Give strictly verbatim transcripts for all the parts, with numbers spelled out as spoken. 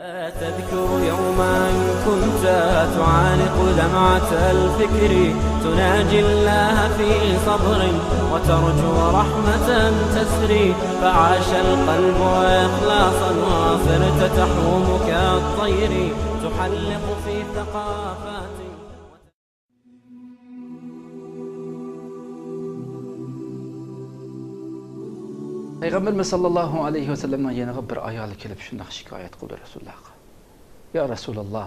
تذكر يوما كنت تعانق لمعة الفكر، تناجي الله في صبر وترجو رحمة تسري، فعاش القلب إخلاصا وصرت تحوم كالطير، تحلق في ثقافات. پەيغەمبىرىمىز ساللاللاھۇ ئەلەيھى ۋەسەللەمنىڭ يېنىغا بىر ئايال كېلىپ شۇنداق شىكايەت قىلدى رەسۇلۇللاھقا. يا رەسۇلاللا،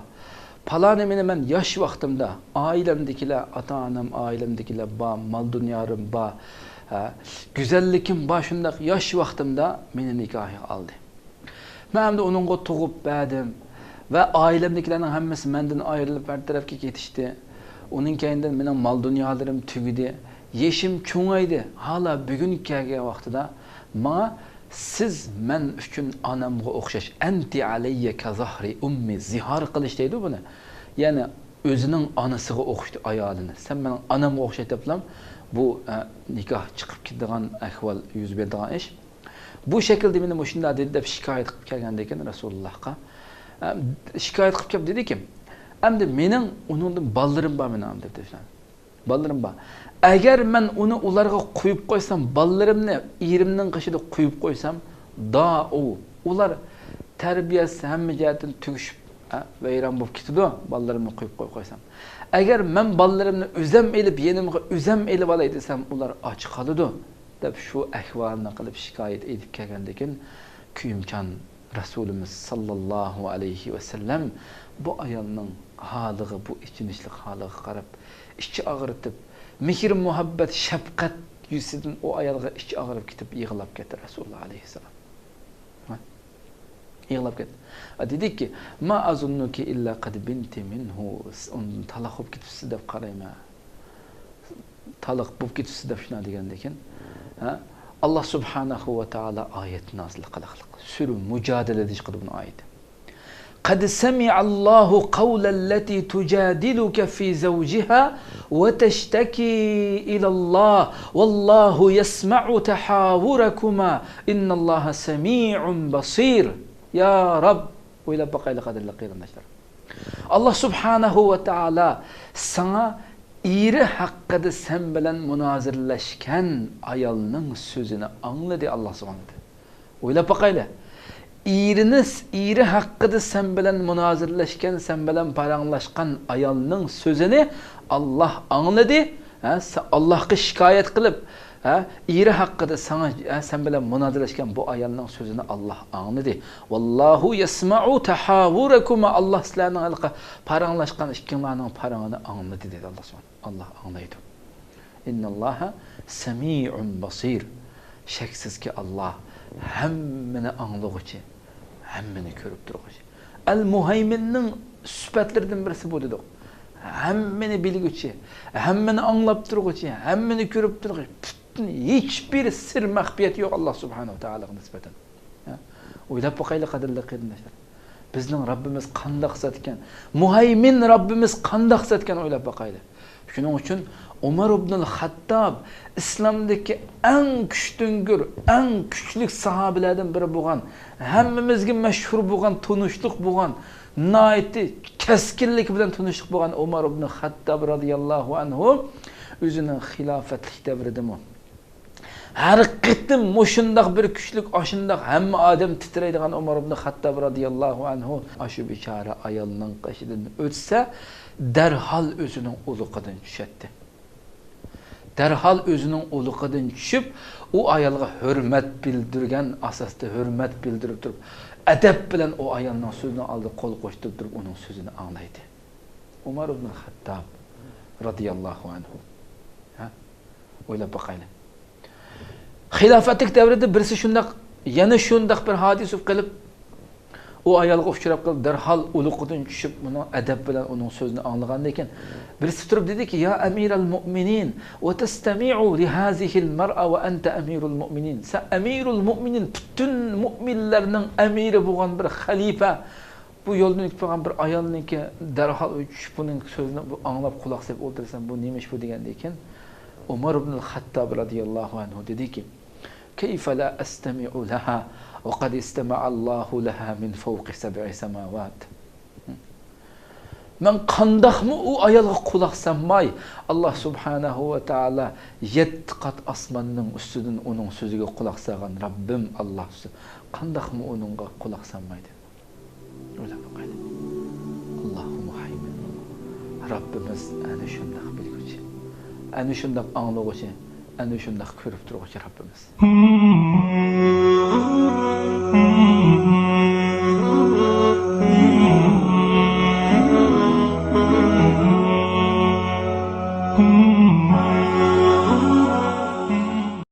پالانى مېنى مەن ياش ۋاقتىمدا ئائىلەمدىكىلەر، ئاتا-ئانام، ئائىلەمدىكىلەر بار، مال-دۇنيالىرىم بار، ھە، گۈزەللىكىم بار، شۇنداق ياش ۋاقتىمدا مېنى نىكاھىغا ئالدى. مەن ئەمدى ئۇنىڭغا تۇغۇپ بەردىم ۋە ئائىلەمدىكىلەرنىڭ ھەممىسى مەندىن ئايرىلىپ ھەر تەرەپكە كېتىشتى. ئۇنىڭ كەينىدىن مېنىڭ مال-دۇنيالىرىم تۈگىدى. يېشىم چوڭايدى. ھالا بۈگۈنگە كەلگەن ۋاقتىدا ماڭا سىز مەن ئۈچۈن ئانامغا ئوخشاش، ئەنتى ئەلەييە كەزەھرى ئۇممى، زىھار قىلىش دەيدۇ بۇنى. يەنى ئۆزىنىڭ ئانىسىغا ئوخشىتى ئايالىنى. سەن مېنىڭ ئانامغا ئوخشاش دەپلا بۇ، ئە، نىكاھ چىقىپ كېتىدىغان ئەھۋال يۈز بېرىدىغان ئىش. بۇ شەكىلدە مېنى مۇشۇنداق دېدى دەپ شىكايەت قىلىپ كەلگەندىكىن رەسۇلۇللاھقا، ئە، شىكايەت قىلىپ كەپ دېدىكى، ئەمدى مېنىڭ ئۇنىڭدىن بالىلىرىم بار مېنىڭ دېدى. بالىلىرىم بار. ئەگەر مەن ئۇنى ئۇلارغا قويۇپ قويسام، بالىلىرىمنى ئېرىمنىڭ قېشىدا قويۇپ قويسام، دائۇ، ئۇلار تەربىيەسى ھەممە جەھەتتىن تۈگىشىپ، ھە، ۋەيران بولۇپ كېتىدۇ، بالىلىرىمنى قويۇپ قويۇپ قويسام. ئەگەر مەن بالىلىرىمنى ئۆزەم ئېلىپ، يېنىمغا ئۆزەم ئېلىۋالاي دېسەم، ئۇلار ئاچ قالىدۇ، دەپ شۇ ئەھۋالنى قىلىپ شىكايەت ئېيتىپ كەلگەندىكىن، كۆيۈمچان رەسۇلىمىز ساللاللاھۇ ئەلەيھى ۋەسەللەم بۇ ئايالنىڭ ھالىغا، بۇ ئېچىنىشلىق ھالىغا قاراپ، ئىچى ئاغرىتىپ، مېھىر-مۇھەببەت، شەپقەت يۈزىدىن ئۇ ئايالغا ئىچى ئاغرىپ كېتىپ يىغلاپ كەتتى رەسۇلۇللا ئەلەيھىسسالام. ھە؟ يىغلاپ كەتتى. ئا، دېدىكى، ما ئەزۇننۇكى ئىللا قەد بىنتى مىنھۇ، سىز ئۇندىن تالاق بولۇپ كېتىپسىز دەپ قارايمەن. تالاق بولۇپ كېتىپسىز دەپ شۇنداق دېگەندىكىن، ھە؟ ئاللا سۇبھانەھۇ ۋە تائالا ئايەت نازىل قىلىقلىق. سۈرە مۇجادىلىدە چىقىدۇ بۇنىڭ ئايىتى. قەد سەمىئەللاھۇ قەۋلەللەتى تۇجادىلۇكە فى زەۋجىھا ۋە تەشتەكى ئىلەللاھ ۋەللاھۇ يەسمەئۇ تەھاۋۇرەكۇما ئىننەللاھە سەمىئۇن بەسىر. يا رەب، ئويلاپ باقايلى، قەدىرلىك قېرىنداشلار. ئاللا سۇبھانەھۇ ۋە تائالا ساڭا ئېرى ھەققىدە سەن بىلەن مۇنازىرىلەشكەن ئايالنىڭ سۆزىنى ئاڭلىدى ئاللا سۇبھانەھۇ ۋە تائالا. ئويلاپ باقايلى. ئېرىنى، ئېرى ھەققىدە سەن بىلەن مۇنازىرىلەشكەن، سەن بىلەن پاراڭلاشقان ئايالنىڭ سۆزىنى ئاللا ئاڭلىدى. ھە، سە-، ئاللاھقا شىكايەت قىلىپ، ھە، ئېرى ھەققىدە ساڭا، ھە، سەن بىلەن مۇنازىرىلەشكەن بۇ ئايالنىڭ سۆزىنى ئاللا ئاڭلىدى. ۋاللاھۇ يەسمەئۇ تەھاۋۇرەكۇما، ئاللا سىلەرنىڭ ھېلىقى پاراڭلاشقان ئىككىڭلارنىڭ پاراڭىنى ئاڭلىدى، دېدى ئاللا سۇبھانەھۇ. ئاللا ئاڭلايدۇ. ئىنناللاھە سەمىئۇن بەسىر. شەكسىزكى، ئاللا ھەممىنى ئاڭلىغۇچى، ھەممىنى كۆرۈپ تۇرغۇچى. ئەل مۇھەيمىننىڭ سۈپەتلىرىدىن بىرسى بۇ دېدۇق. ھەممىنى بىلگۈچى، ھەممىنى ئاڭلاپ تۇرغۇچى، ھەممىنى كۆرۈپ تۇرغۇچى، پۈتۈن ھېچبىر سىر مەخپىيەت يوق ئاللا سۇبھانەھۇ ۋە تائالاغا نىسبەتەن. ھە؟ ئويلاپ باقايلى، قەدىرلىك قېرىنداشلار. بىزنىڭ رەببىمىز قانداق زات ئىكەن؟ مۇھەيمىن رەببىمىز قانداق زات ئىكەن؟ ئويلاپ باقايلى. شۇنىڭ ئۈچۈن ئومار ئىبنۇل خەتتاب ئىسلامدىكى ئەڭ كۈچتۈڭگۈر، ئەڭ كۈچلۈك ساھابىلەردىن بىرى بولغان، ھەممىمىزگە مەشھۇر بولغان، تونۇشلۇق بولغان، ناھايىتى كەسكىنلىكى بىلەن تونۇشلۇق بولغان ئومار ئىبنۇل خەتتاب رازىياللاھۇ ئەنھۇ ئۆزىنىڭ خىلاپەتلىك دەۋرىدىمۇ ھەر قېتىم مۇشۇنداق بىر كۈچلۈك، ئاشۇنداق ھەممە ئادەم تىترەيدىغان ئومار ئىبنى خەتتاب رازىياللاھۇ ئەنھۇ ئاشۇ بىچارە ئايالنىڭ قېشىدىن ئۆتسە، دەرھال ئۆزىنىڭ ئۇلىقىدىن چۈشەتتى. دەرھال ئۆزىنىڭ ئۇلىقىدىن چۈشۈپ، ئۇ ئايالغا ھۆرمەت بىلدۈرگەن ئاساستا ھۆرمەت بىلدۈرۈپ تۇرۇپ، ئەدەپ بىلەن ئۇ ئايالنىڭ سۆزىنىڭ ئالدىدا قول قوشتۇرۇپ تۇرۇپ، ئۇنىڭ سۆزىنى ئاڭلايدۇ. ئومار ئىبنى خەتتاب رازىياللاھۇ ئەنھۇ. ھە؟ ئويلاپ باقايلى. خىلاپەتلىك دەۋرىدە بىرسى شۇنداق، يەنە شۇنداق بىر ھادىسە بولۇپ قېلىپ، ئۇ ئايالغا ئۇچراپ قېلىپ، دەرھال ئۇلىقىدىن چۈشۈپ، ئۇنىڭ ئەدەپ بىلەن ئۇنىڭ سۆزىنى ئاڭلىغاندىن كېيىن، بىرسى تۇرۇپ دېدىكى، يا ئەمىرەل مۇئمىنىن، ۋە تەستەمىئۇ لىھازىھىل مەرئە ۋە ئەنتە ئەمىرۇل مۇئمىنىن. سەن ئەمىرۇل مۇئمىنىن، پۈتۈن مۇئمىنلەرنىڭ ئەمىرى بولغان بىر خەلىپە، بۇ يولدىن ئۆتۈپ بارغان بىر ئايالنىڭكى دەرھال چۈشۈپ، بۇنىڭ سۆزىنى بۇ ئاڭلاپ، قۇلاق سېلىپ ئولتۇرسام، بۇ نېمە ئىش بۇ دېگەندىن كېيىن، ئومار ئىبنىل خەتتاب رازىياللاھۇ ئەنھۇ دېدىكى، كەيفە لا ئەستەمىئۇ لەھا، وقد استمع الله لها من فوق سبع سماوات. مەن قانداقمۇ ئۇ ئايالغا قۇلاق سالماي، ئاللا سۇبھانەھۇ ۋە تائالا يەتتە قات ئاسماننىڭ ئۈستىدىن ئۇنىڭ سۆزىگە قۇلاق سالغان رەببىم ئاللا، قانداقمۇ ئۇنىڭغا قۇلاق سالماي دېدى. ئويلاپ باقايلى. ئاللاھۇ مۇھەيمىن. رەببىمىز ئەنە شۇنداق بىلگۈچى، ئەنە شۇنداق ئاڭلىغۇچى، ئەنە شۇنداق كۆرۈپ تۇرغۇچى رەببىمىز.